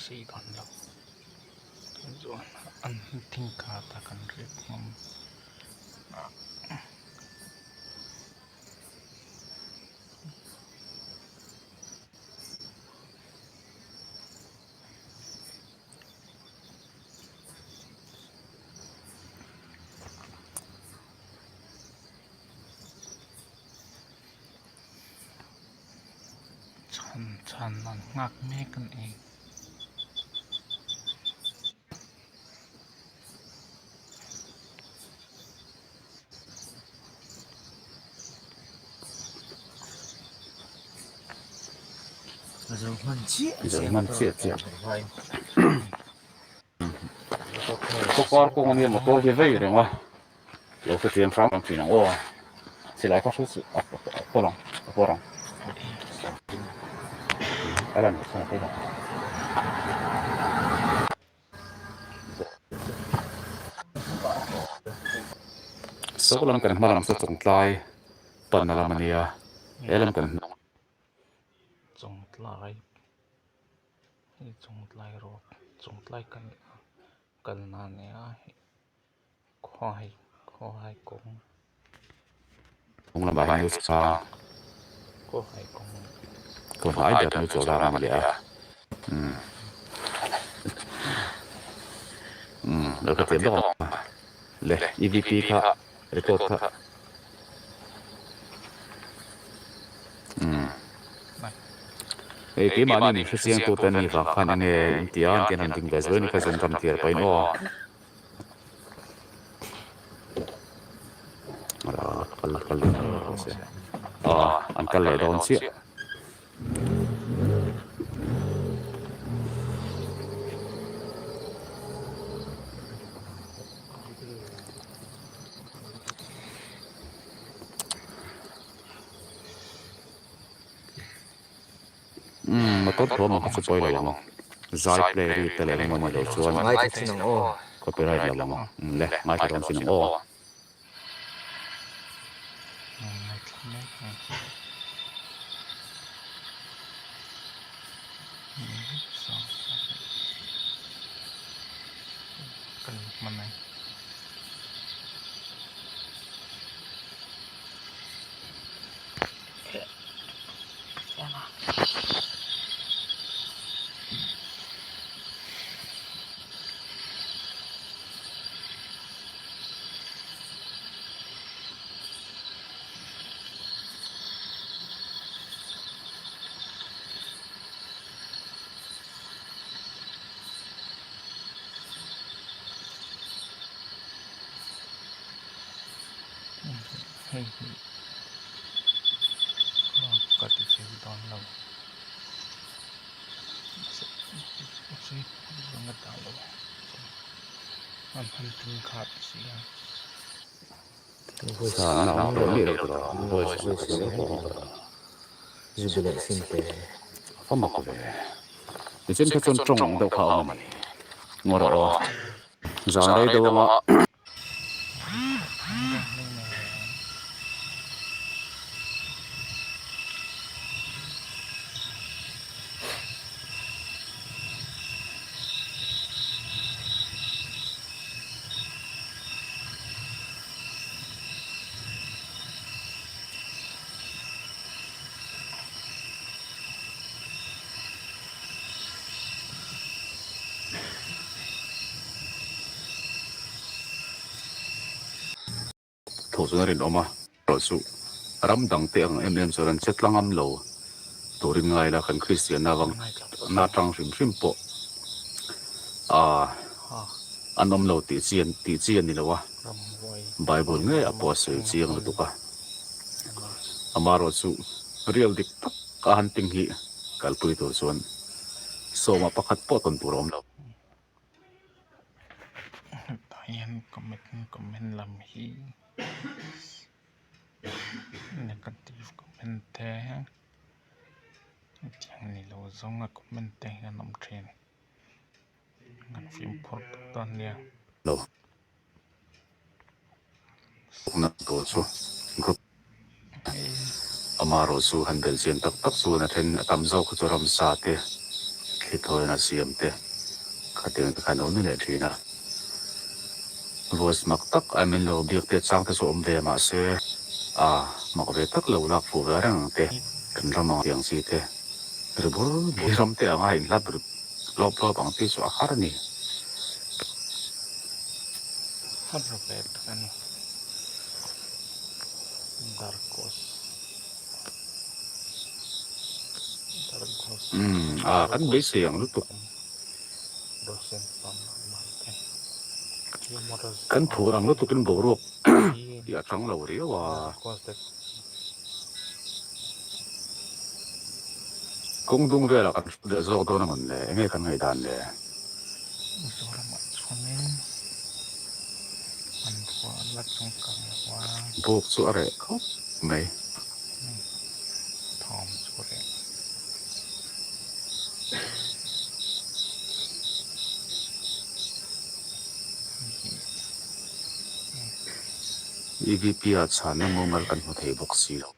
Ka sawi dawn lo chuan an thingkhat a kan riak ngam a. Chhan chhan an nghak mek a ni. Zo hman chiah chiah. Kawkar kawng ania motor hi vei reng a lo hrethiam hram ang thin ang aw silai kha hru suh a pawr ang a pawr ang a lan loh chuan a pawr ang. Saw lam kan hma lam saw chawngtlai panna lam ania he lam kan hnung. Chawngtlai. Hei chawngtlai road chawngtlai kal kalna a ni a hei khawhai khawhai kawng kawng lamah hian chu khawhai kawng khawhai ber mai chu a lam a leh a umm umm lo ka tlem bawk ang le evp kha record kha umm hei keimahni min hrechiang tu te ani vang khan enge in tia an tian han ding ve zuai ni kha zun ram tir pahin aw kal kal leh dawn se aw an kal leh dawn chiah. Umm motor thu ang kha chu pawi lo ang zai play ri te leh engemaw ni lo chuan copyright lo ang umm le ngaithla dawn chin ang aw. Hei hi ka ti thei dawn lo an han tin khat si a. Nichin kha chuan tawng deuh kha a awm a ni. Ngaw rawh aw. Zan rei deuh anga. Tho chuan a rinawm a, erawh chu ram dang te ang em em chuan an che tlang am lo turin ngai ila kan Kristianna avang na tang hrim hrim pawh ah an awm lo tih chi tih chi a ni lo a, Bible ngei a pawh a sawi chiang lutuk a, amaherawhchu real dik tak a hunting hi kalpui tur chuan sawma pakhat pawh tawn tur a awm lo. Hetah hian comment comment lam hi negative comment te hetiang ni lo zawnga comment te hi an awm thin an fimkhur tawh dawn nia. Lo na tur chu group amaherawhchu han belhchian tak tak chuan a then a tam zawk kha chu ramsa te. Thli thawiin a siam te khatiang te khan a awm ni leh thin a. Voice mak tak a min lo biak te chang te chu awm ve mahse a mak ve tak lo lak fuh ve reng ang te kan ram ang tiang chi te ri bur bur ram te anga inhlat ri lawp lawp ang tih chu a har a ni. Har ve tak a ni. Darkos. Umm a kan beisei ang lutuk. Kan phur ang lutukin boruak hi a chang lo riau a. Kawng dung velah kan hrut leh zawk dawn a mawn le, enge kan ngaihdan le? Buk chu a reh khawp mai. EVP ah chhanna mumal kan hmu thei bawk si lo.